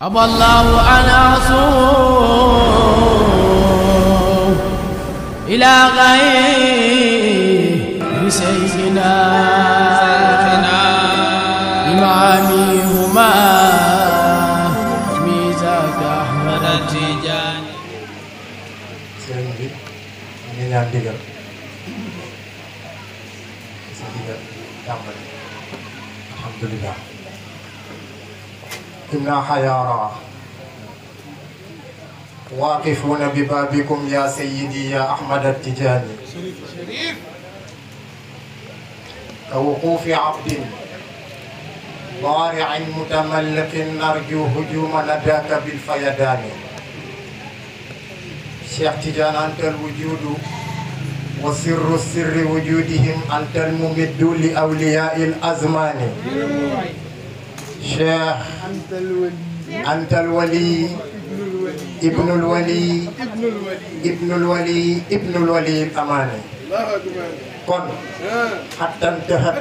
أبى الله أن أصوم إلى غير سيدنا إمامي هما ميزاك أحمد التجاني sëriñ bi ñu ñaan digal sa digal tàmbali alhamdulillah inna xayaara waaqifuna bi baabikum ya sayyidi ya ahmad attijani ka wuquufi abdin ضارع متملق نرجو هجوم نداك بالفيدان شيخ تيجان أنت الوجود وسر السر وجودهم أنت الممد لأولياء الأزمان شيخ أنت الولي ابن الولي ابن الولي ابن الولي الأماني كن حتى انتهت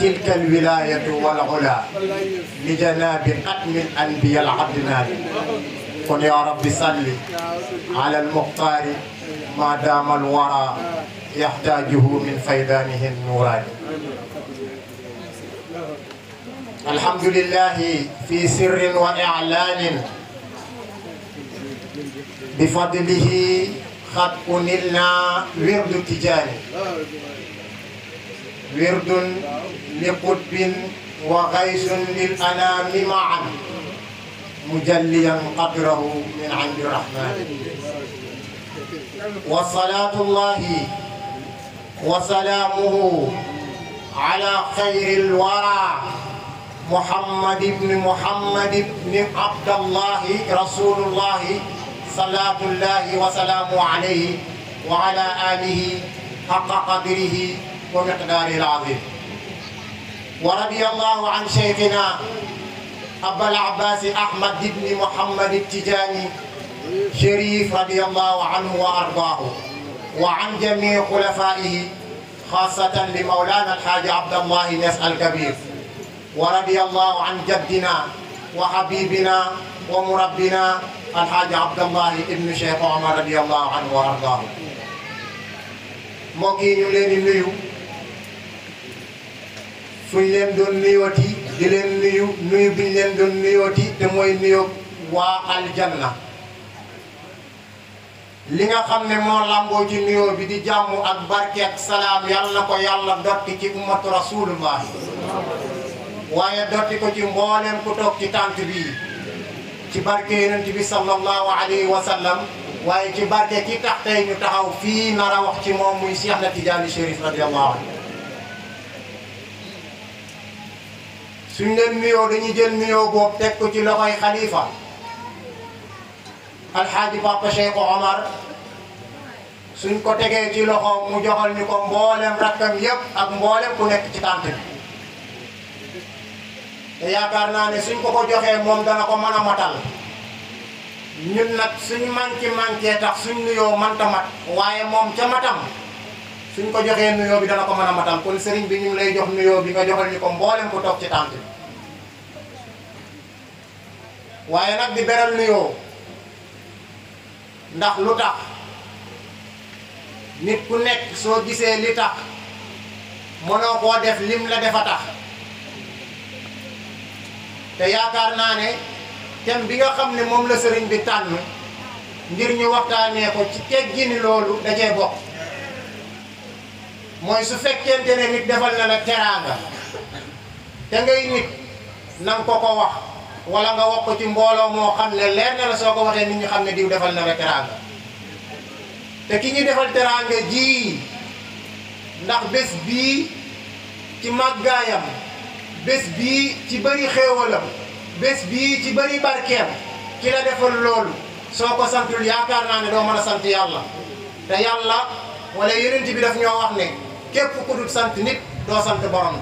تلك الولاية والعلا لجناب أتم الأنبياء العدنان كن يا رب صل على المختار ما دام الورى يحتاجه من فيضانه النوراني الحمد لله في سر وإعلان بفضله قد أنلنا ورد تجاني ورد لقطب وغيث للأنام معا مجليا قدره من عند الرحمن وصلاة الله وسلامه على خير الورى محمد بن عبد الله رسول الله صلاة الله وسلامه عليه وعلى آله حق قدره ومقداره العظيم ورضي الله عن شيخنا أبا العباس أحمد بن محمد التجاني شريف رضي الله عنه وأرضاه وعن جميع خلفائه خاصة لمولانا الحاج عبد الله نس الكبير ورضي الله عن جدنا وحبيبنا ومربنا الحاج عبد الله ابن شيخ عمر رضي الله عنه وأرضاه موكي ñu leen di nuyu fuñ leen doon nuyooti di leen nuyu biñ leen doon nuyooti te mooy nuyu waa aljanna li nga xam ne moo lamboo ci nuyoo bi di jàmm ak barke ak salaam yàlla na ko yàlla dotti ci ummatu rasulullah waaye dotti ko ci mboolem ku toog ci tànt bi ci barke yonent bi sallallahu alayhi wa sallam waaye ci barke ki tax tey ñu taxaw fii nar a wax ci moom muy Cheikh na Tidiane Chérif radiyallahu anhu suñ leen nuyoo dañuy jël nuyoo boobu teg ko ci loxoy xalifa alxaaji Papa Cheikh Omar suñ ko tegee ci loxoom mu joxal ñu ko mboolem rakkam yépp ak mboolem ku nekk ci tànt bi te yaakaar naa ne suñ ko joxee moom dana ko mën a matal ñun nag suñ manqué tax suñ nuyoo manta mat waaye moom ca matam suñ ko joxee nuyoo bi dana ko mën a matal kon sëriñ bi ñu ngi lay jox nuyoo bi nga joxal ñu ko mboolem ku toog ci tànt bi waaye nag di beral nuyoo ndax lu tax nit ku nekk soo gisee li tax mënoo koo def lim la defa tax te yaakaar naa ne thème bi nga xam ne moom la sëriñ bi tànn ngir ñu waxtaanee ko ci teggini loolu dajee bokk mooy su fekkente ne nit defal na la teraanga te ngay nit nanga ko wax wala nga wax ko ci mbooloo moo xam ne leer na la soo ko waxee nit ñi xam ne diw defal na la teraanga te ki ñu defal teraanga ji ndax bés bii ci màggaayam bés bii ci bëri xéewalam bés bii ci bëri barkeem ki la defal loolu soo ko santul yaakaar naa ne doo mën a sant yàlla te yàlla wala yonent bi daf ñoo wax ne képp ku dul sant nit doo sant borom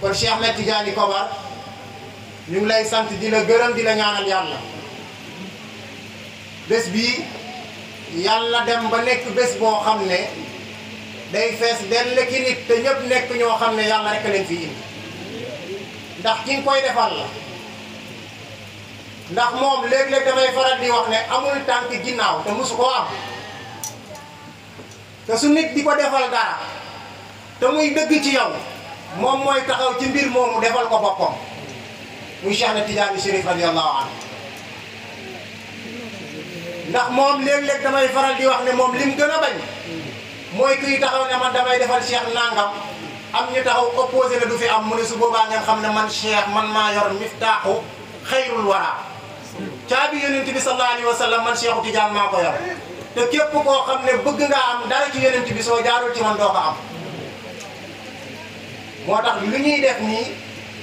kon Cheikh Ahmed Tidiane Kobar ñu ngi lay sant di la gërëm di la ñaanal yàlla bés bii yàlla dem ba nekk bés boo xam ne day fees dell ki nit te ñëpp nekk ñoo xam ne yàlla rek leen fi indi ndax ki nga koy defal la ndax moom léeg-léeg damay faral di wax ne amul tànk ginnaaw te mosu koo am te su nit di ko defal dara te muy dëgg ci yow moom mooy taxaw ci mbir moomu defal ko boppam muy Cheikh na Tidiane Chérif radiyallahu anhu ndax moom léeg-léeg damay faral di wax ne moom lim gën a bañ mooy kuy taxaw ne man damay defal Cheikh nangam am ñu taxaw opposé la du fi am mu ne su boobaa ngeen xam ne man Cheikh man maa yor miftaaxu xayrul wara caabi yonent bi sallallahu alayhi wa sallam man Cheikhu Tidiane maa ko yor te képp koo xam ne bëgg nga am dara ci yonent bi soo jaarul ci man doo ko am moo tax lu ñuy def nii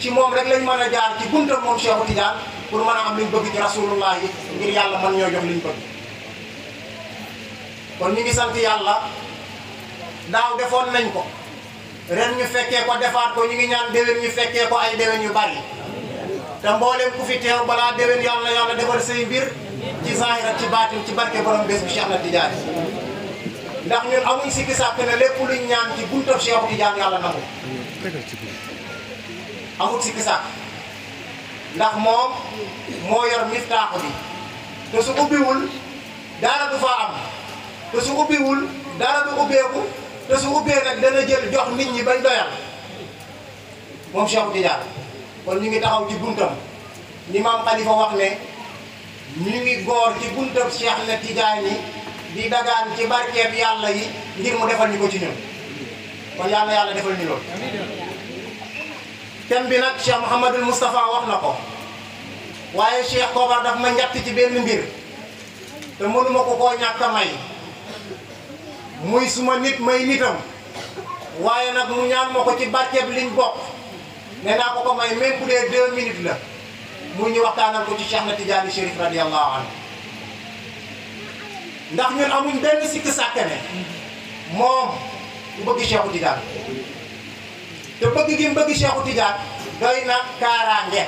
ci moom rek lañ mën a jaar ci buntam moom Cheikhu Tidiane pour mën a am liñ bëgg ci rasulullah yi ngir yàlla mën ñoo jox liñ bëgg kon ñu ngi sant yàlla daaw defoon nañ ko ren ñu fekkee ko defaat ko ñu ngi ñaan déwén ñu fekkee ko ay déwén yu bari te mboolem ku fi teew balaa déwén yàlla yàlla defal say mbir ci zahir ak ci baatin ci barke borom bés bi Cheikh na Tidiane ndax ñun amuñ sikki sàkk ne lépp luñ ñaan ci buntab Cheikhu Tidiane yàlla nangu amul sikki sàkk ndax moom moo yor miftaaxu bi te su ubbiwul dara du fa am te su ubbiwul dara du ubbeeku te su ubbee nag dana jël jox nit ñi bañ doyal moom Cheikhu Tidiane kon ñu ngi taxaw ci buntam ni maam Khalifa wax ne ñu ngi góor ci buntam Cheikh na Tidiane yi di dagaan ci barkeeb yàlla yi ngir mu defal ñu ko ci ñun kon yàlla yàlla defal ñu loolu thème bi nag Cheikh Mouhamadul Moustapha wax na ko waaye Cheikh Kobar daf ma njatt ci benn mbir te mënuma ko koo ñàkk a may muy suma nit may nitam waaye nag mu ñaan ma ko ci barkeeb liñ bokk nee naa ko may même bu dee 2 minutes la mu ñu waxtaanal ko ci Cheikh na Tidiane Chérif radiyallahu anhu ndax ñun amuñ benn sikk sàkk ne moom ku bëgg Cheikhu Tidiane te bëgg gi mu bëgg Cheikhu Tidiane doy na kaaraange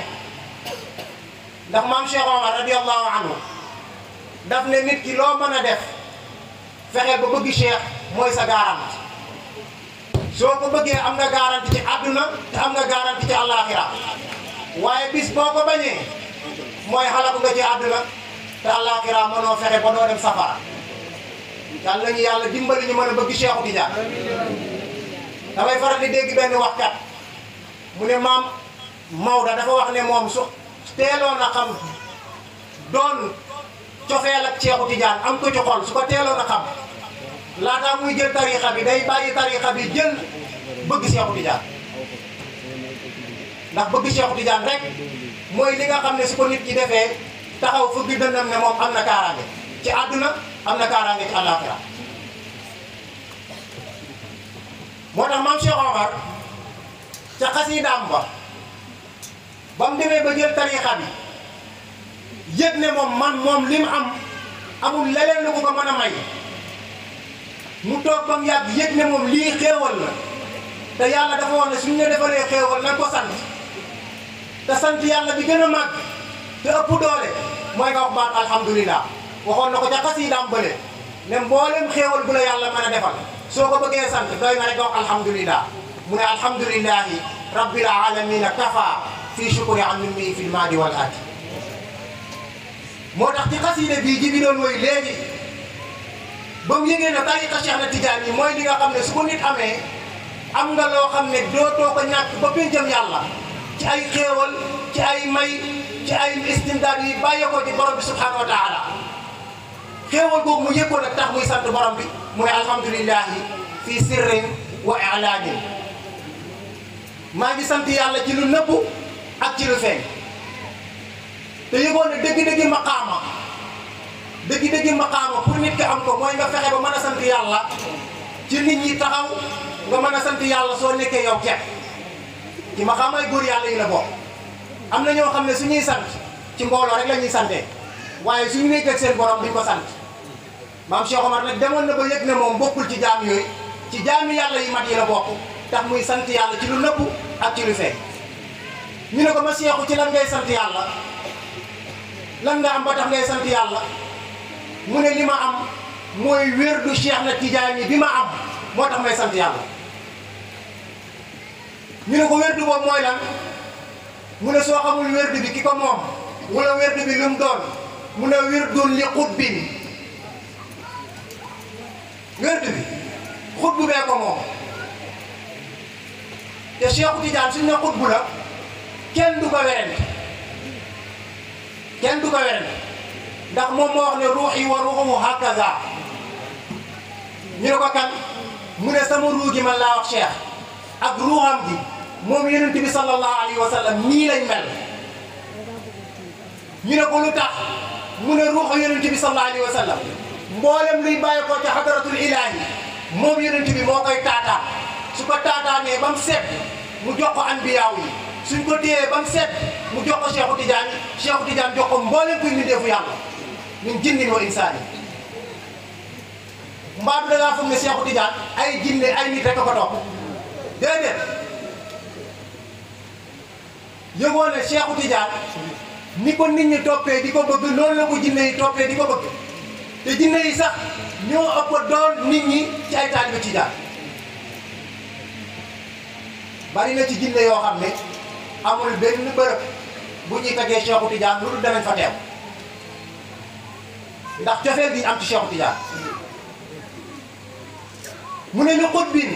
ndax maam Cheikh Omar radiyallahu anhu daf ne nit ki loo mën a def fexe ba bëgg Cheikh mooy sa garanti soo ko bëggee am nga garanti ci àdduna te am nga garanti ci àllaaxira waaye bis boo ko bañee mooy xalaku nga ci àdduna te àllaaxira mënoo fexe ba doo dem safara yàlla ñu yàlla dimbali ñu mën a bëgg Cheikhu Tidiane damay faral di dégg benn waxkat mu ne maam Maodo dafa wax ne moom su teeloon a xam doon cofeel ak Cheikhu Tidiane am ko ci xol su ko teeloon a xam laataa muy jël tariixa bi day bàyyi tariixa bi jël bëgg Cheikhu Tidiane ndax bëgg Cheikhu Tidiane rek mooy li nga xam ne su ko nit ki defee taxaw fëgg dënnam ne moom am na kaaraange ci àdduna am na kaaraange ci àllaaxira moo tax maam Cheikh Omar ca xasiidaam ba mu demee ba jël tariixa bi yëg ne moom li mu am amul leneen lu ko mën a may mu toog ba mu yàgg yëg ne moom lii xéewal la te yàlla dafa wax ne suñu ne defalee xéewal nañ ko sant te sant yàlla bi gën a màgg te ëpp doole mooy nga wax baat alhamdulilah waxoon na ko ca xasiidaam bële ne mboolem xéewal bu la yàlla mën a defal soo ko bëggee sant doy nga rek nga wax alhamdulilah mu ne alhamdulilahi rabbil alamina kafa fii shukri an mimmi fil maadi wal aati moo tax ci xasiida bii ji bi doon mooy léegi ba mu yëgee ne tariixa Cheikh na Tidiane yi mooy li nga xam ne su ko nit amee am nga loo xam ne dootoo ko ñàkk ba péncam yàlla ci ay xéewal ci ay may ci ay istimdaad yi bàyyeekoo ci borom bi subhanahu wa taala xéewal googu mu yëg ko nag tax muy sant borom bi mu ne alhamdulilahi fii sirrin wa i'laanin maa ngi sant yàlla ci lu nëbbu ak ci lu feeñ te yëgoon ne dëgg-dëgg maqaama pour nit ki am ko mooy nga fexe ba mën a sant yàlla ci nit ñi taxaw nga mën a sant yàlla soo nekkee yow kepp ci maqaamay góor yàlla yi la bokk am na ñoo xam ne suñuy sant ci mbooloo rek la ñuy santee waaye suñu nekkee ak seen borom duñ ko sant maam Cheikh Omar nag demoon na ba yëg ne moom bokkul ci jaam yooyu ci jaami yàlla yi mat yi la bokk tax muy sant yàlla ci lu nëbbu ak ci lu feeñ ñu ne ko ma Cheikhu ci lan ngay sant yàlla lan nga am ba tax ngay sant yàlla mu ne li ma am mooy wérdu Cheikh na Tidiane bi ma am moo tax may sant yàlla ñu ne ko wérdu boobu mooy lan mu ne soo xamul wérdu bi ki ko moom wala werd bi lu mu doon mu ne wirdun li xutbin werd bi xutbu bee ko moom te Cheikh Tidiane suñ ne xutbu la kenn du ko werante kenn du ko werante ndax moom moo wax ne ruuxi wa ruuxuhu hakaza ñu ne ko kan mu ne sama ruu gi man laa wax Cheikh ak ruuxam gi moom yonent bi sallallahu alayhi wa sallam nii lañ mel ñu ne ko lu tax mu ne ruuxu yonent bi sallallahu alayhi wa sallam mboolem luy bàyyi ko ca xadaratul ilaahi moom yonent bi moo koy taataan su ko taataanee ba mu set mu jox ko anbiyaaw yi suñ ko téyee ba mu set mu jox ko Cheikh Tidiane Cheikh Tidiane jox ko mboolem kuy mbindeefu yàlla min jinnin wa insaani mbaa du da ngaa foog ne Cheikh Tidiane ay jinne ay nit rek a ko topp déedéet yëgoo ne Cheikh Tidiane ni ko nit ñi toppee di ko bëgg noonu la ko jinne yi toppee di ko bëgg te jinne yi sax ñoo ëpp doon nit ñi ci ay taalibe Tidiane bari na ci jinne yoo xam ne amul benn bërëb bu ñuy tegee Cheikh Tidiane lu dul danañ fa teew ndax cofeel gi ñu am ci Cheikh Tidiane mu ne ñu xutbin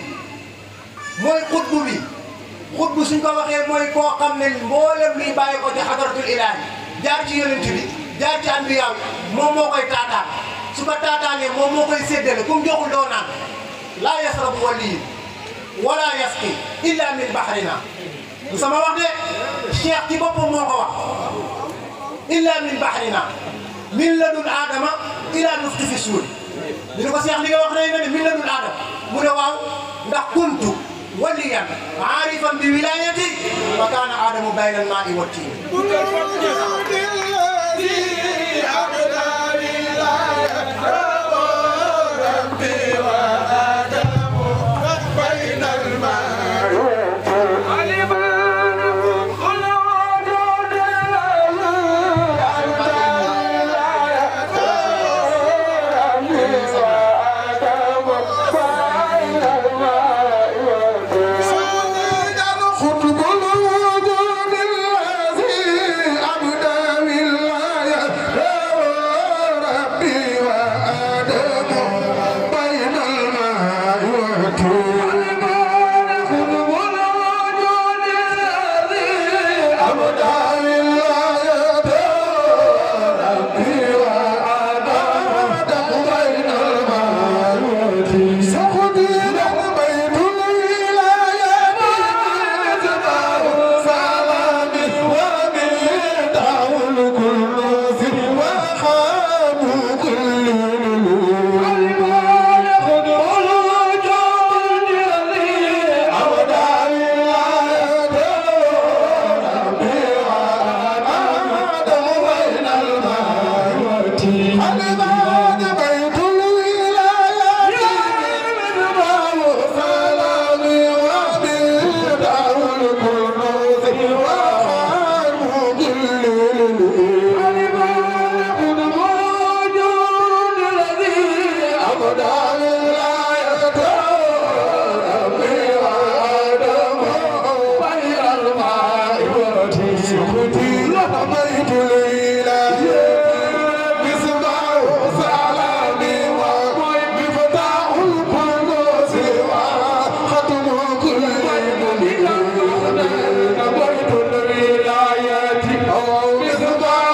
mooy xutbu bi xutbu suñ ko waxee mooy koo xam ne mboolem luy bàyyi ko ci xadaratul ilaahi jaar ci yonent bi jaar ci anbiyaaw moom moo koy taataan su ko taataanee moom moo koy séddale ku mu joxul doo naan laa yasrabu waliyu wala yasqi illa min bahrina du sama wax de Cheikh ci boppam moo ko wax illa min bahrina min ladun aadama ila nufxi fi suur ñu ne ko Cheikh li nga wax rëy na ne min ladun aadama mu ne waaw ndax kuntu waliyan aarifan bi wilayati wa kaana aadamu bayna al-maa'i wa tiin Bismillah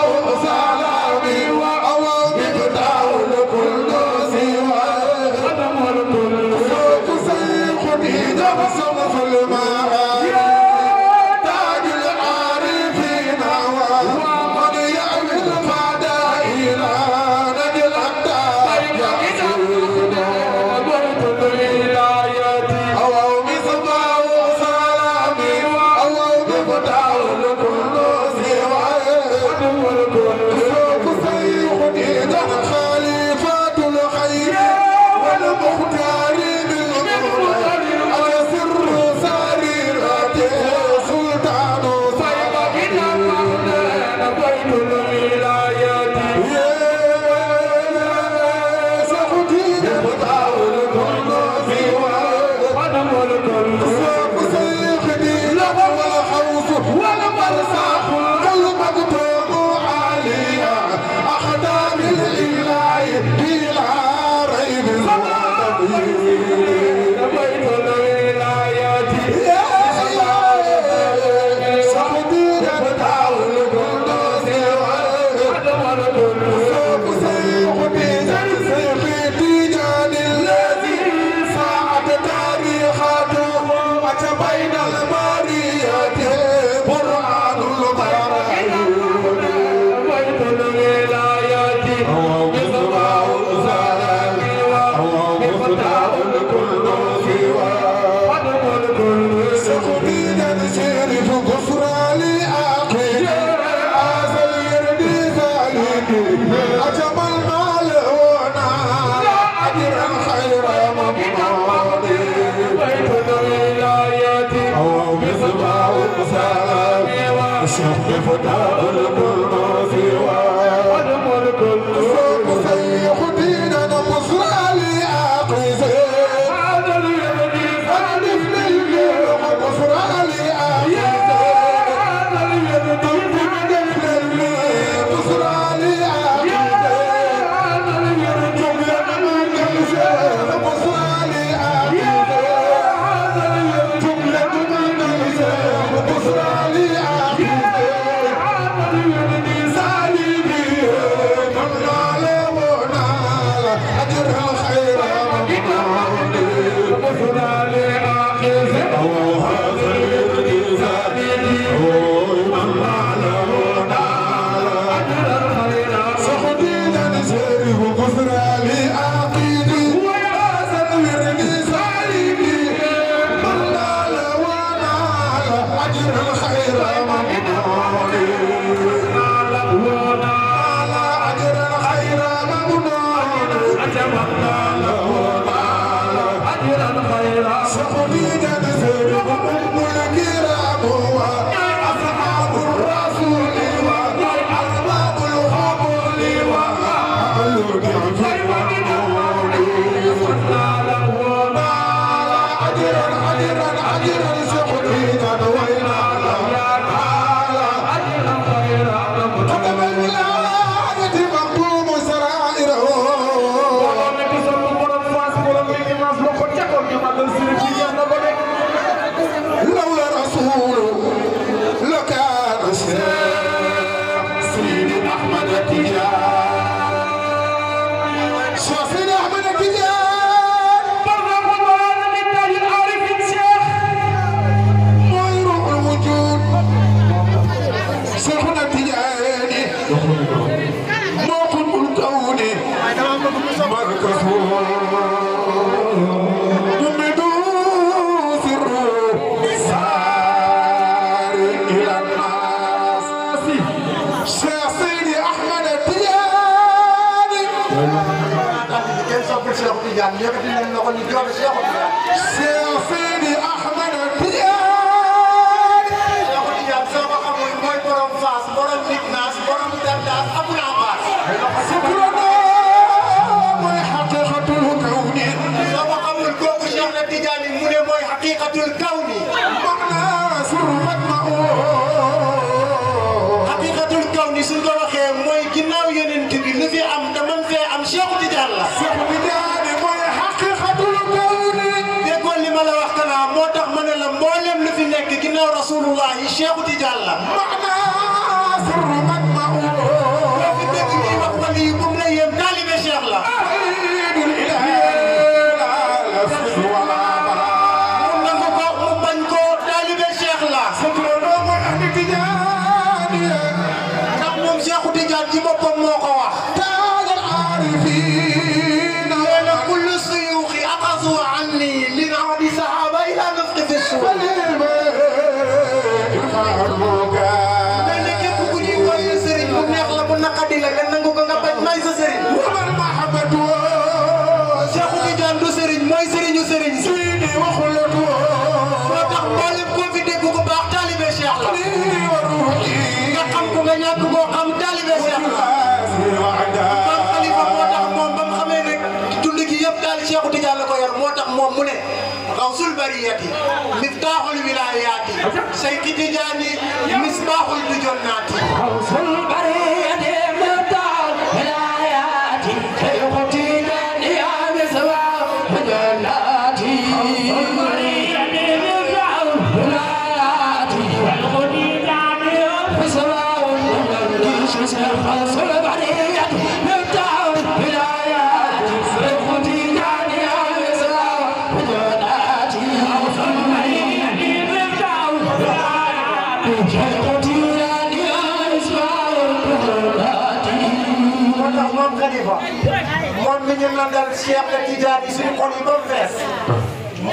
moom mi ñu nandal Cheikh na Tidiane suñu xol yi ba mu fees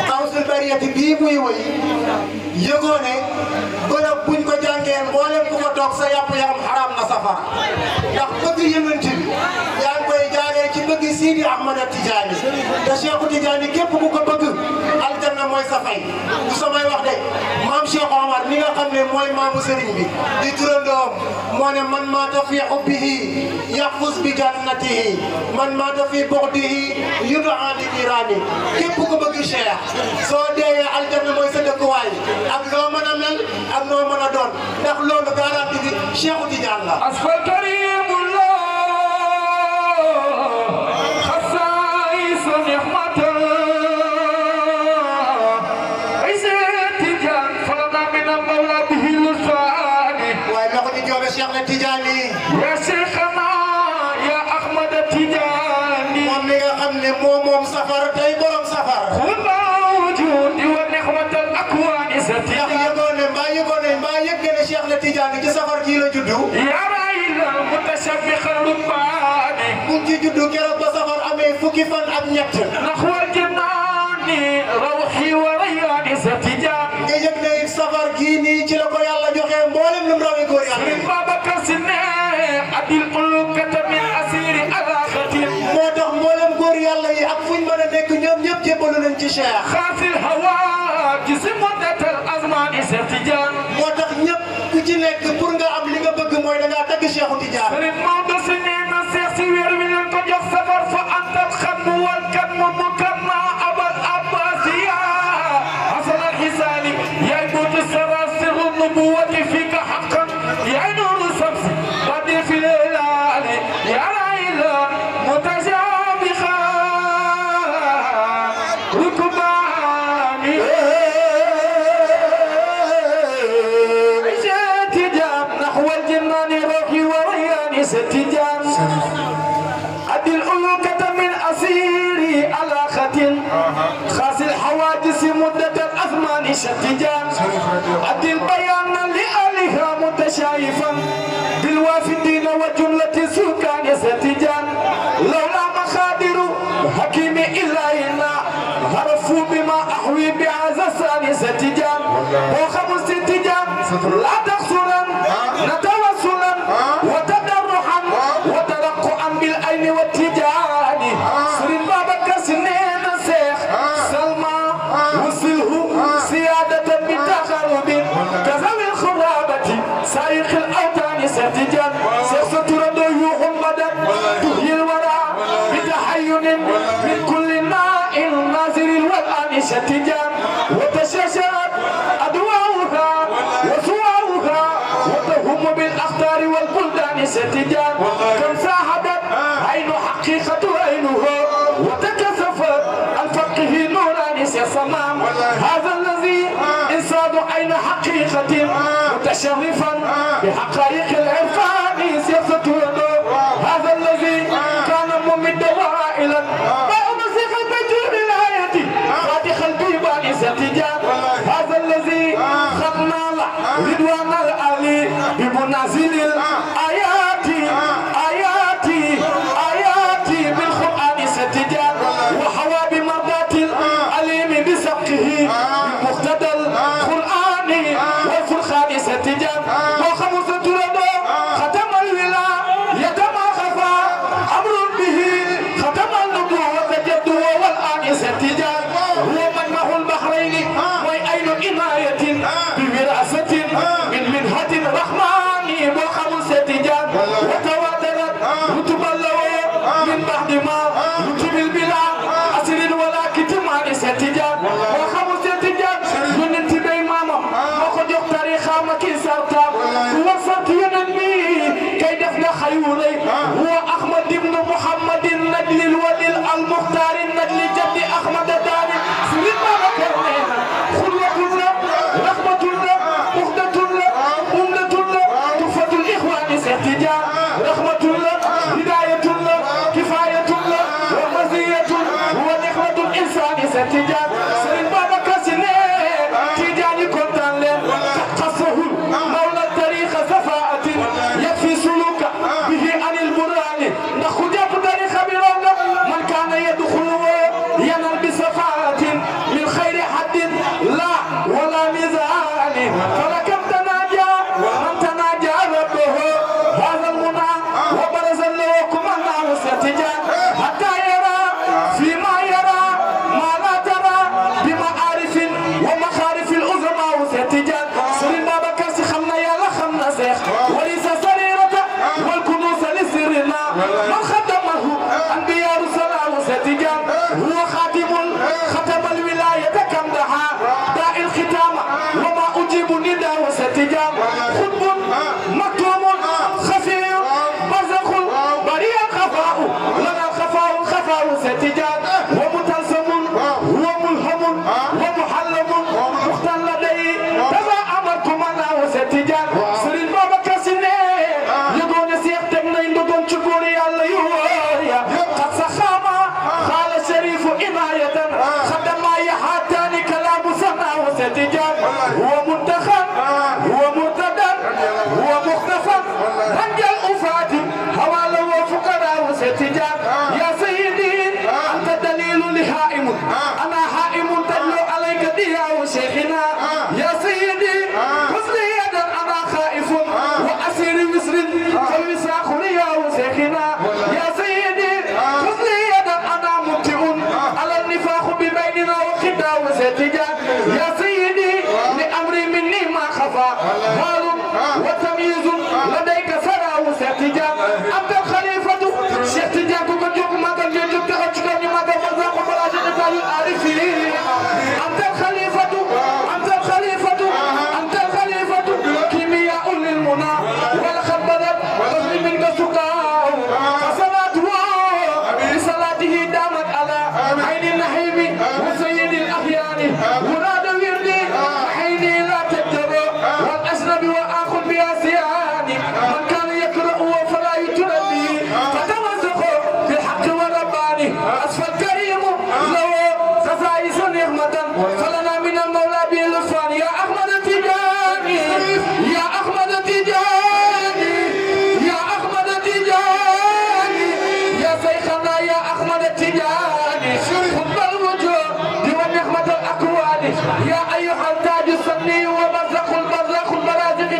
Xawsul Bariyati bii muy woy yëgoo ne bërëb buñ ko jàngee mboolem ku ko toog sa yàpp yaram xaraam na safara ndax bëgg yonent bi yaa ngi koy jaaree ci bëgg Sidi Ahmada Tidiane te Cheikh Tidiane képp ku ko bëgg aljanna mooy sa fay bu samay wax de maam Cheikh Omar mi nga xam ne mooy maamu sëriñ bi di turandoom moo ne man maata fi hubbihi yafuz bi jannatihi man maata fi bughdihi yud'a li niraani képp ku bëgg Cheikh soo deewee aljanna mooy sa dëkkuwaay ak loo mën a mel ak noo mën a doon ndax loolu garanti bi Cheikhu Tidiane la. asfal karimullah xasaa'is nihmatan Cheikh na Tidiane ya Cheikhana ya Ahmad Tidiane moom mi nga xam ne moom safar tey borom safar xula wujudi wa nihmatal akwani sa Tidiane mbaa yëg ne Cheikh na Tidiane ci safar kii la juddu ya rayla mutashabbihan rubbani mu ngi juddu keroog ba safar amee fukki fan ak ñett naxwal jinaani rawhi wa rayani sa Tidiane nga yëg ne safar kii nii ci la ko yàlla joxe mboolem lu mu rawee góor yàlla moo tax mboolem góor yàlla yi ak fuñ mën a nekk ñoom ñëpp jébbalu nañ ci Cheikh xaasil hawa gisi muddatal azmani Cheikh Tidiane moo tax ñëpp ku ci nekk pour nga am li nga bëgg mooy da ngaa tagg Cheikhu Tidiane Sëriñ Maodo si nee na Cheikh si weer wi leen ko jox safar fa antal xatmu wal katmu mukanna abal abbasiya hasanal hisaani yaay bootu sara sirru nubuwati fika haqqan yaay nuuru samsi wadi fi leelaali yaa layla mutashabiha rukbaani Cheikh Tidiane nahwal jinnaani ruuhi wa rayyaani Cheikh Tidiane adil ulukata min asiri ala khatin khasil hawadis muddat al-azmani Cheikh Tidiane adil bayana li aliha mutashayifan bil wafidina wa jumlati sukan Cheikh Tidiane lawla makhadiru hakimi ilahina harafu bima ahwi bi azasani Cheikh Tidiane wa khamus Tidiane la takhsuran natawassulan wa tadarruhan wa taraqquan bil ayni wa Tidiane Serigne Babacar Sy neena Cheikh Salma wasilhu siyadatan bi takharubin kazawil khurabati sayiq al awtani Cheikh Tidiane Cheikh sa turando yuhum badan tuhyil wara bi tahayyunin min kulli na'in naziril wal ani Cheikh Tidiane wa tashashat adwa'uha wa suwa'uha wa tahum bil akhtari wal buldani Cheikh Tidiane kam sahabat aynu haqiqatu aynuhu wa takasafat al faqih nurani Cheikh Samam hadha alladhi insadu ayna haqiqatin mutasharrifan bi haqa'iq al irfani Cheikh Saturado hadha alladhi kana mumidda wa'ilan ma umsika tajur wilayati fatih al bibani Cheikh Tidiane hadha alladhi khatna la ridwan al ali bi munazil al ayati ayati ayati bil quran Cheikh Tidiane wa hawa bi mardati al alim bi sabqihi muqtada al qur'ani wal furqan Cheikh Tidiane wa khamus turado khatam al wila yatama khafa amrun bihi khatam al nubuwwat jaddu wal an Cheikh Tidiane huwa manmahul bahrain wa aynu inayatin bi wirasatin min minhatin rahmani wa khamus Tidiane wa tawadarat rutubal min ba'di ma rutubil bila asrin wala kitman Cheikh Tidiane wa khamus Tidiane yonent bay mamam mako jox tarixa ma ki sarta wa sant yonent bi kay def na xayulay huwa Ahmad ibn Muhammad najli al-walil al-mukhtar najli jaddi Ahmad dani Serigne Babacar neena khulwatullah rahmatullah muhdatullah umdatullah tufatul ikhwani Cheikh Tidiane rahmatullah hidayatullah kifayatullah wa maziyatullah wa ni'matul insani Cheikh Tidiane Serigne Babacar Sy ne Tidiane kontaan leen taqasahul mawla tariqa safaatin yakfi suluka bihi anil burani ndax ku jàpp tariqa bi raw nga man kaana yadxulu yanal bi safaatin min xayri haddin la wala mizani falakam tanaja man tanaja rabbahu hadha al muna شيخنا من خدمه أنبياء رسلا وستجان هو ختم الولاية كم دعا داء الختام وما أجيب نداء وستجان خطب مكتوم خفي برزخ بريء خفاء لنا الخفاء ستجان ومتلزم وملهم ومحلم مختل لديه تبع أمركم أنا وستجان سرين بابا كسنة يقول سيخ تغنين دون شكوري الله يوريا قد سخاما خال شريف إناية خدم ما يحاتاني كلام سنا وستجان هو منتخب هو مرتدى هو مختفى رنجل أفاتي حوالي وفقراء وستجان يا سيدي أنت دليل لهائم أنا هائم تدلو عليك ديا وشيخنا يا سيدي حسني يدا أنا خائف وأسير مصر فالوساخ ليا وشيخنا يا سيدي حسني يدا أنا مبتئ على النفاق ببيننا وخدا وستجان يا سيدي لأمري مني ما خفى مال وتمييز لديك سرى وستجان أنت الخليفة شيخ تجان كوكا ما تنجيك تغشكني ما تفزاق براجل قالوا عارفين أنت الخليفة كيمياء للمنى ولقد بدت وزن منك سكاو فصلاته بصلاته دامت على عين النحيم وسيد الأخيان وراد وردي عيني لا تجرى والأجنب وآخذ بأسيان من كان يقرأ فلا يتردي فتمسكوا بالحق والرباني أسفل كريم لو سفايس نعمة فلنا من المولى بلطفان يا أحمد التجاني يا أحمد التجاني يا أحمد التجاني يا شيخنا يا أحمد التجاني خذ الوجوه والنعمة الأكوان يا أيها التاج السني وبرزخ البرازخ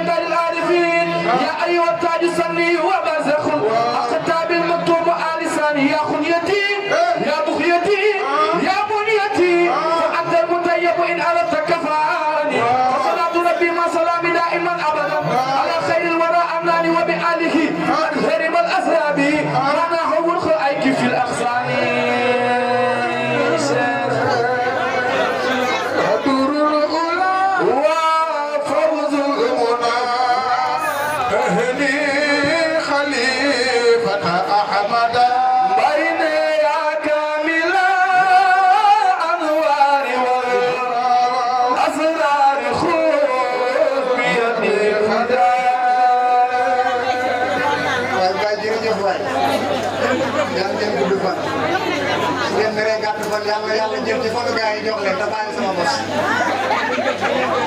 دار العارفين يا أيها التاج السني وبرزخ الكتاب المكتوب آلساني يا خنيتي يا بخيتي يا بنيتي فأنت المطيب إن أردت كفاني وصلاة ربي مع سلام دائما أبدا على خير الورى أمناني وبآله الهرم الأسراب أنا هو الخلائق في الأغصان دور الأولى وفوز المنى أهلي خليفة أحمد بين يا كامل الأنوار والأسرار خذ بيدي خدا jërëjëf waay yàlla ngeen gudd fan su ngeen meree gàtt fan yàlla jël ci fanu gars yi jox leen te bàyyi sama bos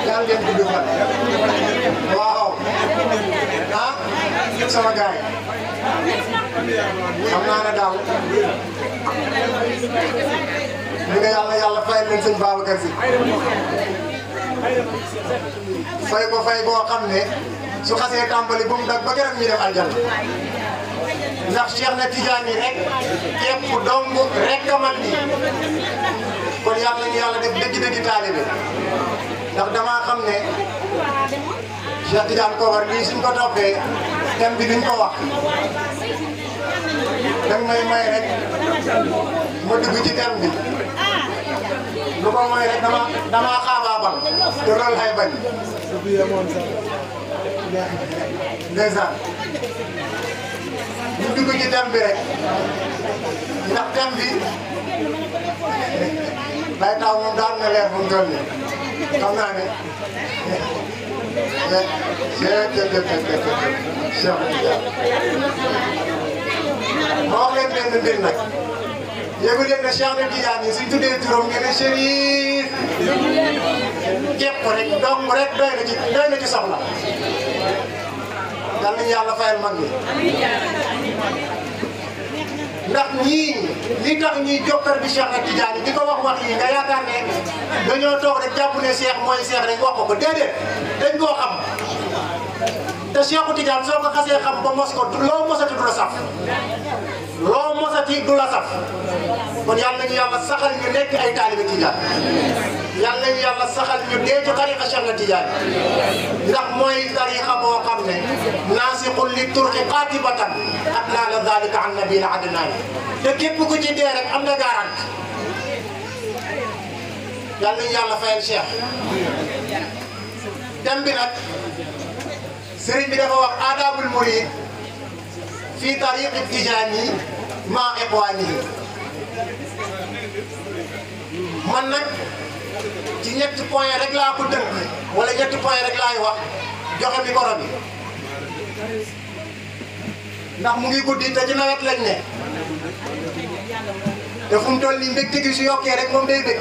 yàlla ngeen gudd fan waaw ah sama gars yi xam naa ne daaw ñu ne yàlla fay leen sëñ Babacar Si fay ko fay boo xam ne su xasee tàmbali bu mu dag ba keroog ñu dem aljanna ndax Cheikh na Tidiane rek képp dong rek man ni kon yàlla ñu yàlla def dëgg-dëgg taalibe ndax damaa xam ne Cheikh Tidiane Kobar lii suñ ko toppee thème bi duñ ko wax danga may rek ma dugg ci thème bi lu ko mooy rek damaa xaabaabal te loolu ay bañ ndeysaan ñu dugg ci thème bi rek ndax thème bi day taw moom daan na leer fu mu toll nii xam naa ne ma wax leen benn mbir nag yéegu leen ne Cheikh Tidiane yi suñ tuddee turam ngeen ne Chérif képp rek dong rek doy na ci soxla yal nañu yàlla fayal mag ñi ndax ñii li tax ñuy jokkar bi Cheikh Tidiane di ko wax yi nga yaakaar ne dañoo toog rek jàpp ne Cheikh mooy Cheikh rek wax ko déedéet dañ koo xam te Cheikh Tidiane soo ko xasee xam ba mos ko loo mosati du la saf loo mosati du la saf kon yal nañu yàlla saxal ñu nekk ay taalibe tijaan yal nañu yàlla saxal ñu dee ci tariqa Cheikh na Tijaan ndax mooy tariqa boo xam ne naasiqun li turqi qaatibatan atnaa la zalika an nabil adnaan te képp ku ci dee rek am na garanti yal nañu yàlla fayal Cheikh dem bi nag sëriñ bi dafa wax aadaabul murid fii tariqi tijaani maa ikhwaanihi man nag ci ñetti point rek laa ko tënk wala ñetti point rek laay wax joxe micro bi ndax mu ngi guddi te ci nawet lañ ne te fu mu toll nii mbégte gi su yokkee rek moom day bég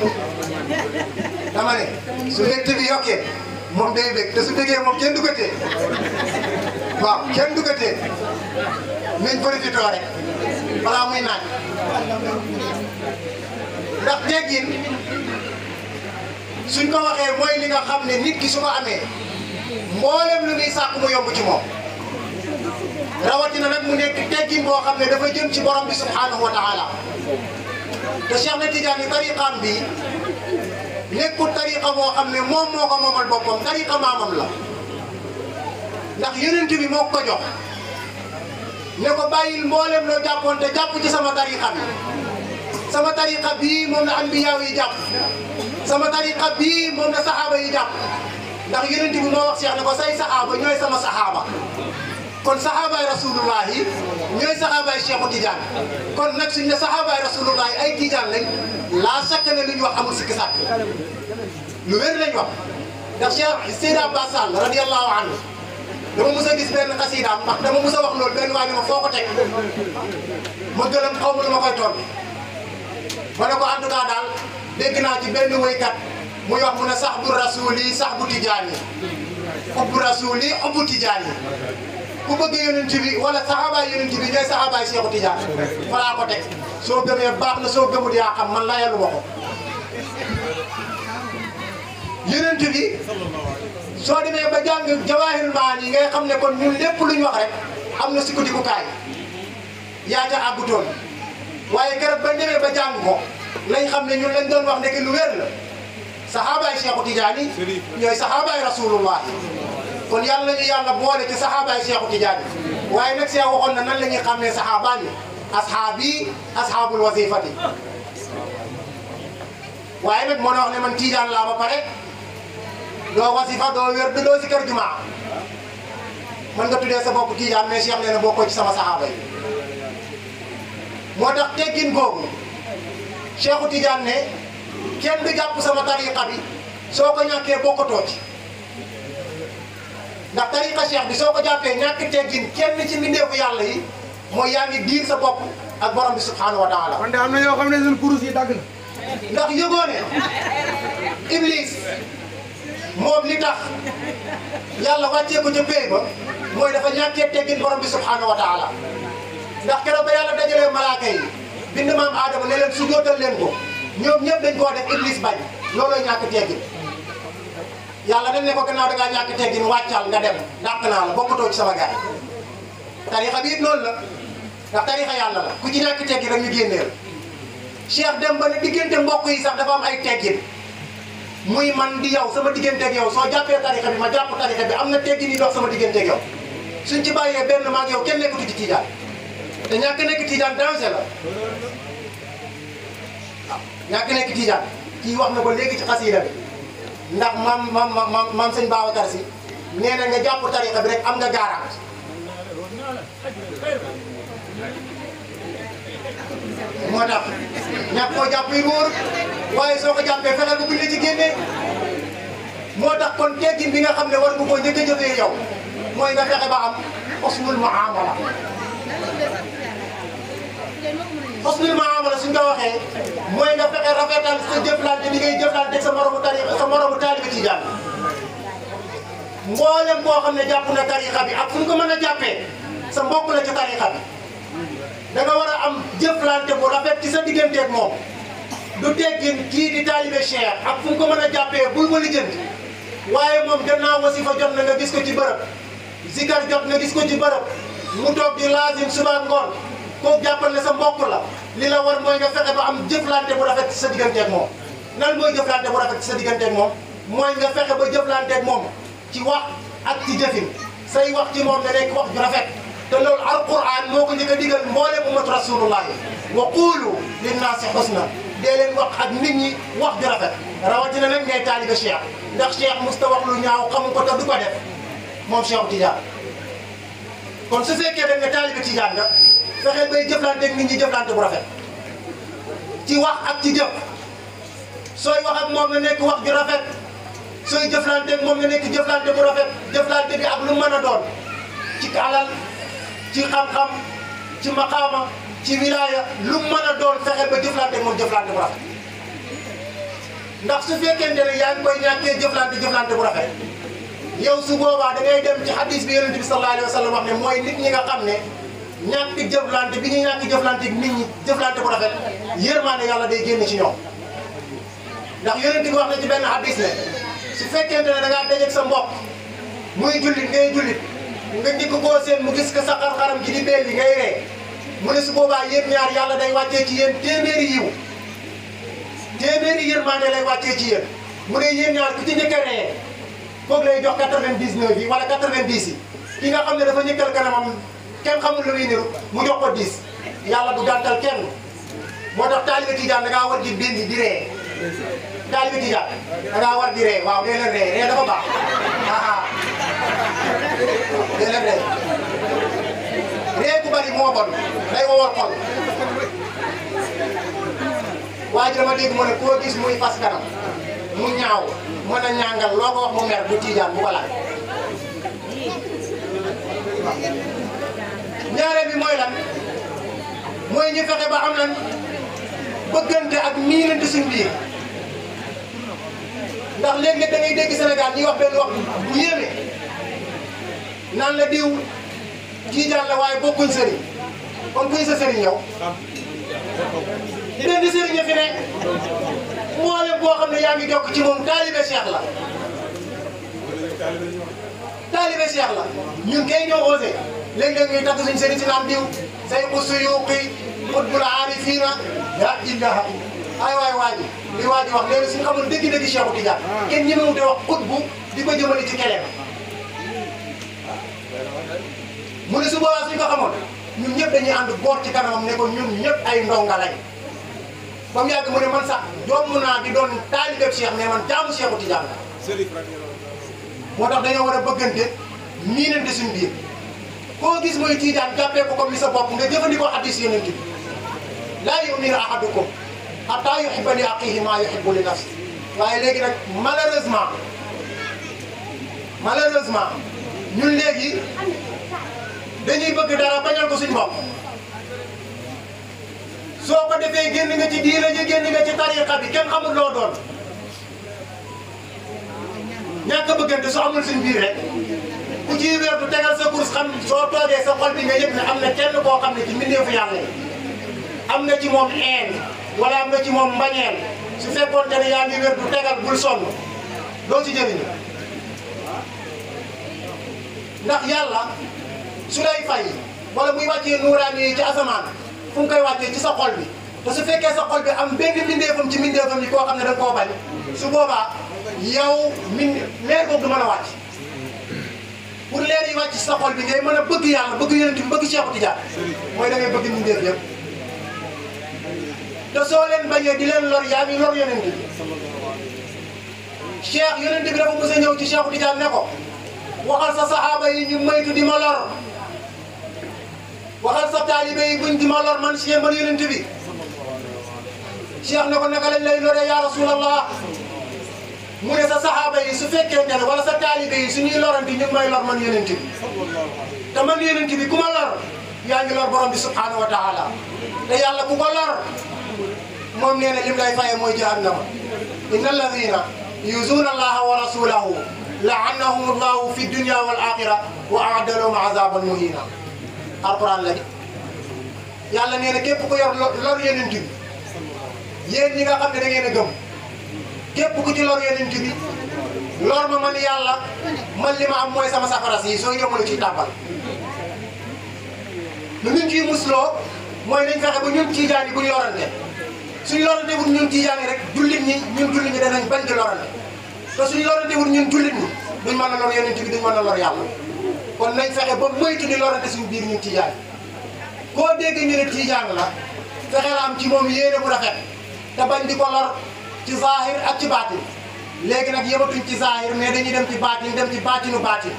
dama ne su mbégte bi yokkee moom day bég te su bégee moom kenn du ko tee waaw kenn du ko tee nañ profité rek balaa muy naaj ndax teggin suñ ko waxee mooy li nga xam ne nit ki su ko amee mboolem lu muy sàkk mu yomb ci moom rawatina nag mu nekk teggin boo xam ne dafa jëm ci borom bi subhanahu wa taala te Cheikh na Tidiane tariqaam bi nekkul tariqa boo xam ne moom moo ko moomal boppam tariqa maamam la ndax yonent bi moo ko jox ne ko bàyyil mboolem loo jàppoon te jàpp ci sama tariqa bi sama tariqa bii moom la anbiyaaw yi jàpp sama tariqa bii moom la saxaaba yi jàpp ndax yonent bi moo wax Cheikh ne ko say saxaaba ñooy sama saxaaba kon saxaabaay rasulullahi ñooy saxaabaay Cheikhu Tidiane kon nag suñ ne saxaabaay rasulullahi ay Tidiane lañ laa sakk ne lu ñu wax amul sikki sàkk lu wér lañ wax ndax Cheikh Seydi Abbas Sall radiyallahu anhu dama mus a gis benn xasiidaam ndax dama mus a wax loolu benn waay ne ma foo ko teg ma gëlëm xaw ma lu ma koy toll ma ne ko en tout cas daal dégg naa ci benn wéykat muy wax mu ne sax bu rasuli sax bu Tidiane ubbu rasuli ubbu Tidiane ku bëgg yonent bi wala saxaabaay yonent bi ñooy saxaabaay Cheikhu Tidiane fa laa ko teg soo gëmee baax na soo gëmul yaa xam man layalu ma ko yonent bi soo demee ba jàng jawaahirul maani yi ngay xam ne kon ñun lépp luñ wax rek am na sukkandikukaay yaa ca àggutoon waaye keroog bañ demee ba jàng ko lañ xam ne ñun lañ doon wax ndeke lu wér la saxaabaay Cheikhu Tidiane ñooy saxaabaay rasulullah kon yàlla nañu yàlla boole ci saxaabaay Cheikhu Tidiane waaye nag Cheikh waxoon na nan la ñuy xàmmee saxaabaan yi ashaabi ashaabul wasifati waaye nag moo wax ne man Tidiane laa ba pare doo wasifa doo wér doo si kër jumaa mën nga tuddee sa bopp Tidiane mais Cheikh nee na bokkoo ci sama saxaaba yi moo tax teggin googu Cheikhu Tidiane ne kenn du jàpp sama tariqa bi soo ko ñàkkee bokkatoo ci ndax tariqa Cheikh bi soo ko jàppee ñàkk teggin kenn ci mbindeefu yàlla yi mooy yaa ngi diir sa bopp ak borom bi subhanahu wa taala. man de am na yoo xam ne seen kurus yi dagg na. ndax yëgoo ne Iblis moom li tax yàlla wàccee ko ca pay ba mooy dafa ñàkkee teggin borom bi subhanahu wa taala ndax keroog ba yàlla dajalee malaaka yi bind maam Adama ne leen sujootal leen ko ñoom ñëpp dañ koo def Iblis bañ loolooy ñàkk teggin yàlla dañ ne ko gannaaw da ngaa ñàkk teggin wàccal nga dem dàq naa la bokkutoo ci sama gaay tarixa bi it noonu la ndax tarixa yàlla la ku ci ñàkk teggin rek ñu génneel Cheikh dem ba ne diggante mbokk yi sax dafa am ay teggin muy man di yow sama digganteeg yow soo jàppee tarixa bi ma jàpp tarixa bi am na teggin yi dox sama digganteeg yow suñ ci bàyyee benn maag yow kenn nekkatu ci Tijaan te ñàkk nekk Tijaan danger la waaw ñàkk nekk Tijaan kii wax na ko léegi ci xasiida bi ndax maam sëñ Babacar Si nee na nga jàpp tarixa bi rek am nga garant moo tax ñàkk koo jàpp yi wóor waaye soo ko jàppee fexeel ba buñ la ci génnee moo tax kon teggin bi nga xam ne war nga koo njëkk a jëfee yow mooy nga fexe ba am husnul muamala husnul muamala suñ ko waxee mooy nga fexe rafetal sa jëflante di ngay jëflante ak sa moromu taalibe Tijaan mboolem koo xam ne jàpp na tarixa bi ak fu ñu ko mën a jàppee sa mbokk la ci tarixa bi da nga war a am jëflante bu rafet ci sa digganteeg moom du teggin kii di taalibe Cheikh ak fu ñu ko mën a jàppee bul ma lijjanti waaye moom gannaaw wasifa jot na nga gis ko ci bërëb zikar jot nga gis ko ci bërëb mu toog di laazim suba ngoon kooku jàppal ne sa mbokk la li la war mooy nga fexe ba am jëflante bu rafet ci sa digganteeg moom nan mooy jëflante bu rafet ci sa digganteeg moom mooy nga fexe ba jëflanteeg moom ci wax ak ci jëfin say wax ci moom ne nekk wax ju rafet te loolu alquran moo ko njëkk a digal mboolem ummatu rasulullahi wa qulu linnaasi husna dee leen wax ak nit ñi wax ju rafet rawatina nag ngay taaliba Cheikh ndax Cheikh musta wax lu ñaaw xamu ko te du ko def moom Cheikh Tidiane kon su fekkee da nga taaliba Tidiane nga fexeel bay jëflanteeg nit ñi jëflante bu rafet ci wax ak ci jëf sooy wax ak moom nga nekk wax ju rafet sooy jëflanteeg moom nga nekk jëflante bu rafet jëflante bi ak lu mën a doon ci alal ci xam-xam ci maqaama ci wilaaya lu mën a doon fexeel ba jëflanteeg moom jëflante bu rafet ndax su fekkente ne yaa ngi koy ñàkkee jëflante bu rafet yow su boobaa da ngay dem ci hadis bi yonent bi sallallahu alayhi wa sallam wax ne mooy nit ñi nga xam ne ñàkk jëflante bi ñuy ñàkk jëflante ak nit ñi jëflante bu rafet yërmaande yàlla day génn ci ñoom ndax yonent bi wax na ci benn hadis ne su fekkente ne da ngaa dajeeg sa mbokk muy jullit ngay jullit nga njëkk koo seen mu gis ko sa xar-xaram ji di belli ngay ree mu ne su boobaa yéen ñaar yàlla day wàccee ci yéen téeméeri yiw téeméeri yërmaande lay wàccee ci yéen mu ne yéen ñaar ku ci njëkk a ree kooku lay jox 99 yi wala 90 yi ki nga xam ne dafa ñëkkal kanamam kenn xamul lu muy niru mu jox ko 10 yàlla du gàntal kenn moo tax taalibe Tijaan da ngaa war di belli di ree taalibe Tijaan da ngaa war di ree waaw dee leen ree dafa baax dee leen ree bu bari moo bon day wowal xol waa ji dama dégg mu ne koo gis muy fas kanam mu ñaaw mën a ñàngal loo ko wax mu mer bu Tijaan bu ko laaj ñaareel bi mooy lan mooy ñu fexe ba am lan bëggante ak miinante suñ biir ndax léeg-léeg da ngay dégg Sénégal ñuy wax benn wax bu yéeme naan la diw Tijaan la waaye bokkuñ sëriñ kon kuy sa sëriñ yow benn sëriñ fi ne mboolem boo xam ne yaa ngi jokk ci moom taalibe Cheikh la taalibe Cheikh la ñun kay ñoo osé léeg-léeg ñuy tagg suñ sëriñ si naan diw sayxu suyuuqi xutbul aarifiina la ilaha ay waay waaji li waaji wax léegi suñu xamul dëgg-dëgg Cheikhu Tidiane kenn ñemewut te wax xutbu di ko jëmale ci kelem mu ne su boobaa suñ ko xamoon ñun ñëpp dañuy ànd boot ci kanamam ne ko ñun ñëpp ay ndonga lañ ba mu yàgg mu ne man sax jomm naa di doon taalibe Cheikh mais man jaamu Cheikhu Tidiane la moo tax dañoo war a bëggante miinante suñ biir koo gis mooy Tijaan jàppee ko comme ni sa bopp nga jëfandikoo hadiis Yonent bi laa yu'minu ahadukum hattaa yuhibba li axiihi maa yuhibbu li nafsihi waaye léegi nag malheureusement ñun léegi dañuy bëgg dara bañal ko suñ bopp soo ko defee génn nga ci diina ji génn nga ci tariqa bi kenn xamul loo doon ñàkk a bëggante su amul suñ biir rek ku ci wér du tegal sa course xam soo toogee sa xol bi nga yëg ne am na kenn koo xam ne ci mbindeefu yàlla yi am na ci moom een wala am na ci moom mbañeel su fekkoon te ne yaa ngi wér du tegal bul sonn doo ci jëriñu ndax yàlla su lay fay wala muy wàccee nuuraani yi ci asamaan fu mu koy wàccee ci sa xol bi te su fekkee sa xol bi am benn mbindeefam ci mbindeefam yi koo xam ne da nga koo bañ su boobaa yow leer boobu du mën a wàcc pour leer yi wàcc ci sa xol bi ngay mën a bëgg yàlla bëgg Yonent bi bëgg Cheikhu Tidiane mooy da ngay bëgg mbindeef yëpp te soo leen bañee di leen lor yaa ngi lor Yonent bi Cheikh Yonent bi dafa mos a ñëw ci Cheikhu Tidiane ne ko waxal sa saxaaba yi ñu moytu di ma lor waxal sa taalibe yi buñ di ma lor man Cheikh man Yonent bi Cheikh ne ko naka lañ lay loree ya Rasulallah mu ne sa saxaaba yi su fekkee ne wala sa taalibe yi suñuy lorante ñu ngi may lor man Yonent bi te man Yonent bi ku ma lor yaa ngi lor borom bi subhanahu wa taala te yàlla ku ko lor moom nee na lim lay faye mooy jahannama inna alladina yuzuuna allaha wa rasulahu la'annahum allahu fi dunya wal axira wa a'adda lahum azaban muhina alquran la yàlla nee na képp ku yor lor Yonent bi yéen ñi nga xam ne da ngeen a gëm képp ku ci lor Yonent bi lor ma man yàlla man li ma am mooy sama safara si soo yomb la ciy tàbbal lu ñu ciy musloo mooy nañ fexe ba ñun tiijaan yi buñ lorante suñ lorante wut ñun tiijaan yi rek jullit ñi danañ bañ di lorante te suñ lorante wut ñun jullit ñi duñ mën a lor yonent bi duñ mën a lor yàlla kon nañ fexe ba moytu di lorante suñ biir ñun tiijaan yi koo dégg ñu ne tiijaan la fexe la am ci moom yéene bu rafet te bañ di ko lor ci zahir ak ci baatin léegi nag yëmatuñ ci zahir mais dañuy dem ci baatin dem ci baatinu baatin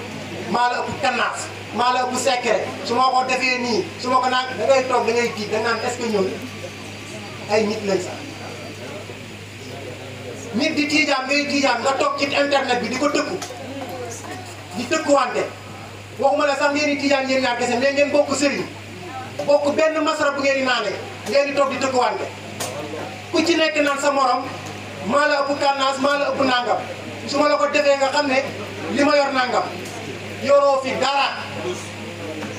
maa la ëpp kannaas maa la ëpp secret su ma ko defee nii su ma ko naan da ngay toog da ngay tiit da naan est-ce que ñun ay nit lañ sax nit di tiijaan ngay tiijaan nga toog ci internet bi di ko tëkku di tëkkuwante waxuma la sax ngeen di tiijaan ngeen ñaar kese mais ngeen bokk sëriñ bokk benn masara bu ngeen di naane ngeen di toog di tëkkuwante ku ci nekk naan sa morom maa la ëpp kannaas maa la ëpp nangam su ma la ko defee nga xam ne li ma yor nangam yoroo fi dara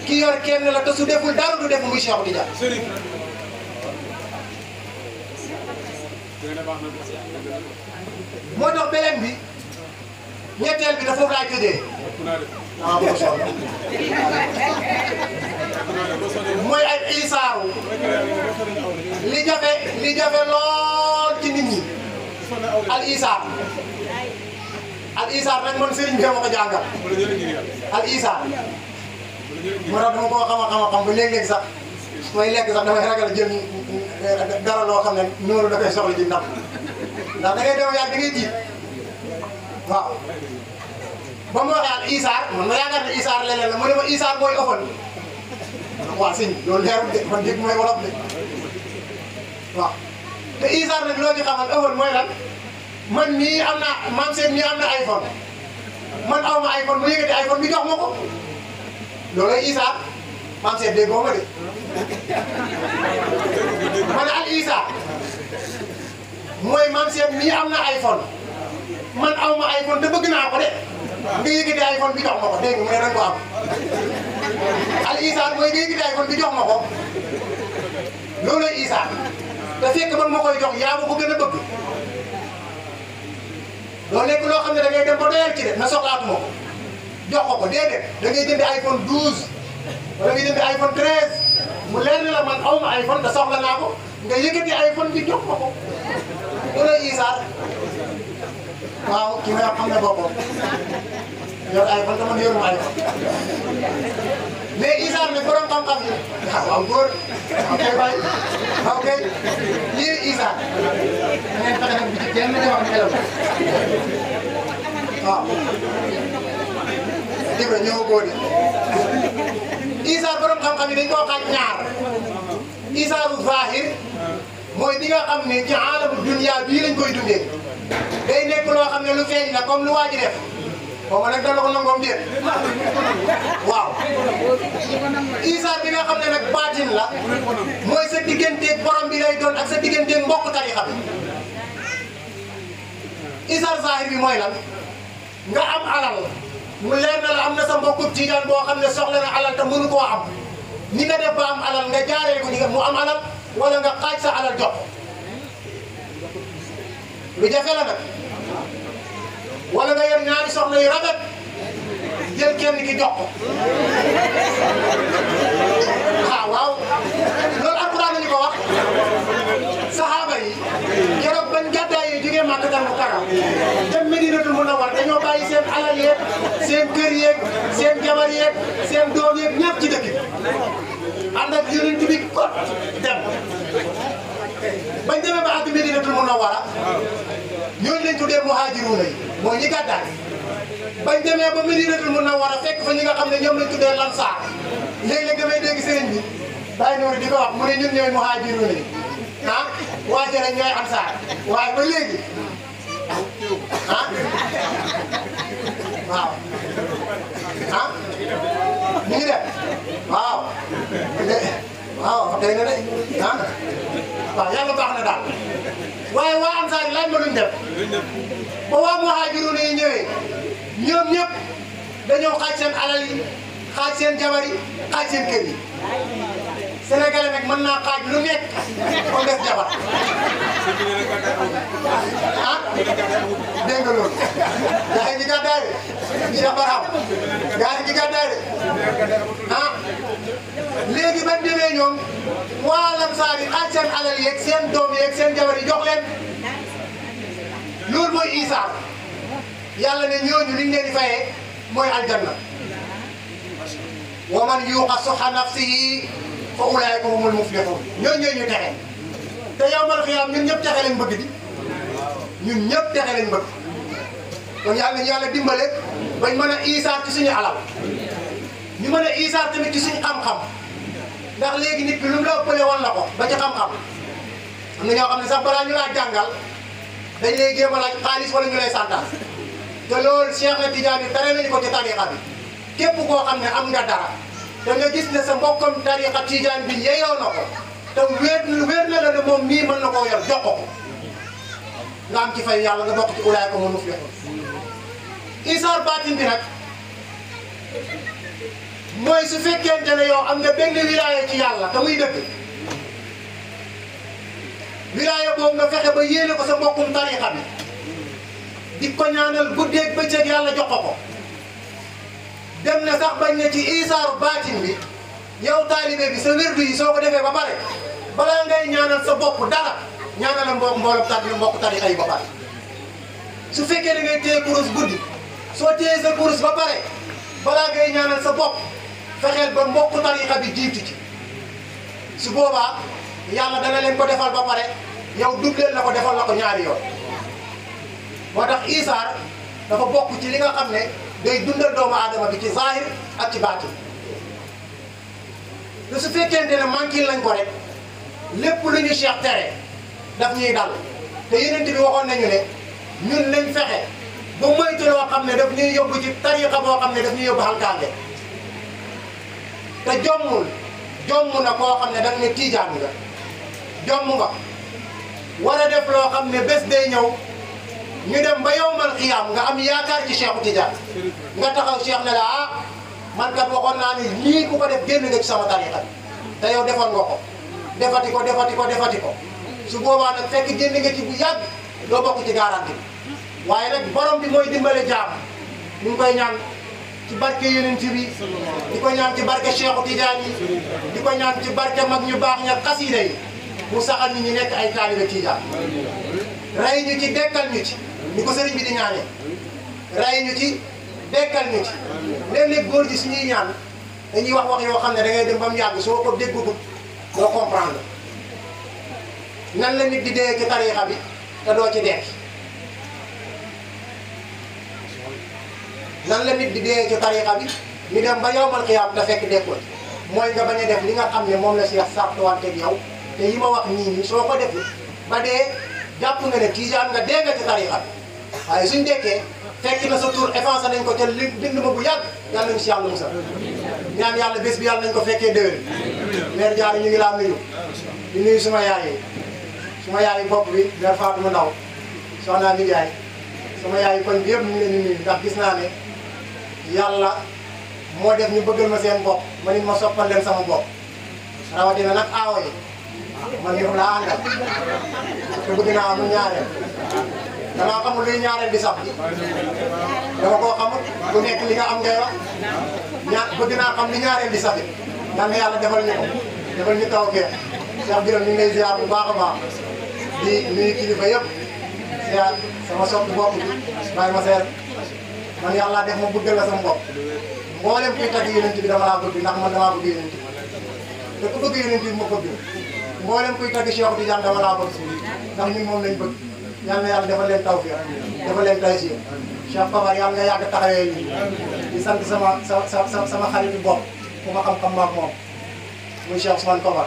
ki yor kenn la te su deful dara du def muy Cheikh Tidiane moo tax beneen bi ñetteel bi dafa laay tëjee waaw moo soxla mooy ay isaaru li jafe lool ci nit ñi al isaar nag man sëriñ bi ma ko jàngal al isaar moo tax dama koo xam ba léeg-léeg sax may lekk sax damay ragal jël dara loo xam ne noonu da koy soxla ci ndax da ngay dem yàgg da ngay tiit waaw ba mu waxee al isaar man ma yaakaar ne isaar leneen la mu ne ma isaar mooy ëffal waaw sëñ loolu leerul de man dégg mooy wolof de waaw te isaar nag loo ci xamal ëffal mooy lan man mii am naa maam seen mii am na iPhone man aw ma iPhone mu yëkkati iPhone bi jox ma ko loolay isaar maam seen déggoo ma de ma ne al isaar mooy maam seen mii am na iPhone man aw ma iPhone te bëgg naa ko de nga yëkkati iPhone bi jox ma ko dégg nga mu ne danga ko am al isaar mooy nga yëkkati iPhone bi jox ma ko loolay isaar te fekk man ma koy jox yaa ma ko gën a bëgg doo nekk loo xam ne da ngay dem ba doyal ci de na soxlaatuma ko jox ko déedéet da ngay jënd iPhone 12 wala nga jënd iPhone 13 mu leer na la man aw ma iPhone te soxla naa ko nga yëkkati iPhone bi jox ma ko loolay isaar waaw ki may wax xam ne boppam yor iPhone te man yoruma iPhone mais isaar nag borom xam-xam yi waaw góor waaw kay bàyyi waaw kay lii isaar da ngeen fexe nag bi ci kenn di wax xelam waaw dégg nga ñëw góor yi isaar borom xam-xam yi dañ koo xaaj ñaar isaaru zahir mooy di nga xam ne ci alamu dunya bii lañ koy dundee day nekk loo xam ne lu feeñ la comme lu waa ji def xaw ma nag dana ko nangoom déet waaw isaar bi nga xam ne nag baatin la mooy sa digganteeg borom bi lay doon ak sa digganteeg mbokk tarixa bi isaar zahir bi mooy lan nga am alal mu leer na la am na sa mbokku tijaan boo xam ne soxla na alal te mënu koo am ni nga def ba am alal nga jaaree ko ni nga mu am alal wala nga xaaj sa alal jox lu jafe la nag wala nga yor ñaari soxna yu rafet jël kenn ki jox ko waaw loolu alquran nañu ko wax saxaaba yi keroog bañ gàddaayee jógee Makkatal Mukarram dem Medinatul Munawwara dañoo bàyyi seen alal yeeg seen kër yeeg seen jabar yeeg seen doom yeeg ñëpp ci dëkk bi ànd ak yonent bi kot dem bañ demee ba àgg Medinatul Munawwara ñooñu lañ tuddee muhaajiruuna yi mooy ñi gàddaay bañ demee ba Medinatul Munawwara fekk fa ñi nga xam ne ñoom lañ tuddee lansaar léeg-léeg damay dégg sëriñ bi bàyyi noonu di ko wax mu ne ñun ñooy muhaajiruuna yi ah waa jërë ñooy ansaar waaye ba léegi ah waaw ah ñu ngi def waaw waaw day na de ah waaw yàlla baax na daal waaye waa ansaar yi laaj ma luñ def ba waa muhaajiruuna yi ñëwee ñoom ñëpp dañoo xaaj seen alal yi xaaj seen jabar yi xaaj seen kër yi Sénégalais nag nag mën naa xaaj lu nekk ba mu des jabar ah dégg nga loolu gaa yi ci gàddaay de Cheikh Barham gaa yi ci gàddaay de ah léegi ba demee ñoom waa Lamsaar yi xaaj seen alal yeeg seen doom yeeg seen jabar yi jox leen loolu mooy isaar yàlla ne ñooñu liñ leen di fayee mooy aljanna wa man yuuqa suxa nafsihi fa ulaa'ika humul muflihun ñooñu ñooy ñu texe te yawmal qiyaam ñun ñëpp texe lañ bëgg di ñun ñëpp texe lañ bëgg kon yàlla ñu yàlla dimbale bañ mën a isaar ci suñu alal ñu mën a isaar tamit ci suñu xam-xam ndax léegi nit ki lu mu la ëppale woon la ko ba ci xam-xam am na ñoo xam ne sax balaa ñu laa jàngal dañ lay jéem a laaj xaalis wala ñu lay santaas te loolu Cheikh na Tidiane yi tere nañu ko ci tariqa bi képp koo xam ne am nga dara te nga gis ne sa mbokkam tariqa Tidiane bi yeyoo na ko te wér na la ne moom mii mën na koo yor jox ko nga am ci fay yàlla nga bokk ci ulaa'ika humul muflihun isaar baatin bi nag mooy su fekkente ne yow am nga benn wilaaya ci yàlla te muy dëgg wilaaya boobu nga fexe ba yéene ko sa mbokkum tariqa bi di ko ñaanal guddeeg bëccëg yàlla jox ko dem na sax bañ ne ci isaaru baatin bi yow taalibe bi sa wirdu yi soo ko defee ba pare balaa ngay ñaanal sa bopp dara ñaanal mbokk tariqa yi ba pare su fekkee da ngay téye kurus guddi soo téye sa kurus ba pare balaa ngay ñaanal sa bopp fexeel ba mbokk tariqa bi jiitu ci su boobaa yàlla dana leen ko defal ba pare yow dubleel la ko defal la ko ñaari yoon moo tax isaar dafa bokk ci li nga xam ne day dundal doomu aadama bi ci zahir ak ci baatin te su fekkente ne manqué lañ ko rek lépp lu ñu Cheikh tere daf ñuy dal te yeneen bi waxoon nañu ne ñun nañ fexe ba moytu loo xam ne daf ñuy yóbbu ci tariqa boo xam ne daf ñuy yóbbu xalkaange te jomm na koo xam ne daf ne tiijaan nga jomm nga war a def loo xam ne bés day ñëw ñu dem ba yowmal xiyaam nga am yaakaar ci Cheikhu Tidiane nga taxaw Cheikh ne la ah man kat waxoon naa ne lii ku ko def génn nga ci sama tariqa te yow defoon nga ko defati ko su boobaa nag fekk génn nga ci bu yàgg doo bokk ci garanti bi waaye nag borom bi mooy dimbale jaam ñu ngi koy ñaan ci barke yonent bi di ko ñaan ci barke Cheikhu Tidiane yi di ko ñaan ci barke mag ñu baax ña xasiida yi mu saxal nit ñi nekk ay taalibe Tidiane rey ñu ci dekkal ñu ci ni ko sëriñ bi di ñaanee rey ñu ci dekkal ñu ci léeg-léeg góor ji suñuy ñaan dañuy wax yoo xam ne da ngay dem ba mu yàgg soo ko déggugut doo comprendre nan la nit di dee ci tariixa bi te doo ci dekk nan la nit di dee ci tariixa bi ñu dem ba yawmal qiyaam te fekk dekkul mooy nga bañ a def li nga xam ne moom la Cheikh sartuwanteeg yow te yi ma wax nii soo ko defee ba dee jàpp nga ne Tijaan nga dee nga ci tariixa bi waaye suñ dekkee fekk na sa tur effacé nañ ko ca li bind ma bu yàgg yàlla nañu si yàlla musal ñaan yàlla bés bi yàlla nañ ko fekkee déwén mère Diarra ñu ngi laa nuyu di nuyu suma yaay bopp bi mère Fatou mu ndaw soxna mi Ndiaye sama yaay koñ bi yëpp ñu ngi leen di nuyu ndax gis naa ne yàlla moo def ñu bëggal ma seen bopp ma nit ma soppal leen sama bopp rawatina nag aawo yi man ñoom laa àndal te bëgg naa am ñaareel damaa xamul luy ñaareel di sax dama koo xamul ku nekk li nga am ngay wax bëgg naa xam li ñaareel di sax yal na yàlla defal ñu ko defal ñu taw kee Cheikh Birame ñu ngi lay ziar bu baax a baax di nuyu kilifa yëpp ziar sama soppi bopp bi bàyyi ma seer man yàlla def ma bëggal la sama bopp mboolem kuy tagg yonent bi dama laa bëgg ndax man damaa bëgg yonent bi te ku bëgg yonent bi ma bëgg mboolem kuy tagg Cheikh Tidiane dama laa bëgg ndax ñun moom lañ bëgg yal na yàlla defal leen tawfiq defal leen taysiir Cheikh Babar yàlla nga yàgg taxawee lii di sant sama xaritu bopp ku ma xam-xam maak moom muy Cheikh Ousmane Kobar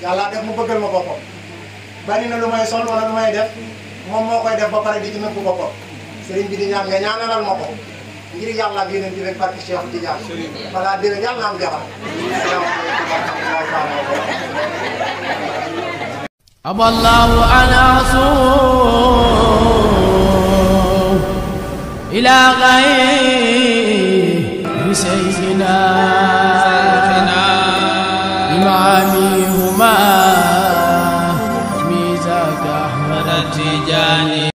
yàlla def mu bëggal ma boppam bari na lu may sol wala lu may def moom moo koy def ba pare di ci nëbbu boppam sëriñ bi di ñaan nga ñaanalal ma ko ngir yàlla ak yeneen di rek barke Cheikh Tidiane balaa déwén yàlla na am jabar أبى الله أن أصوم إلى غير سيدنا إمامي ما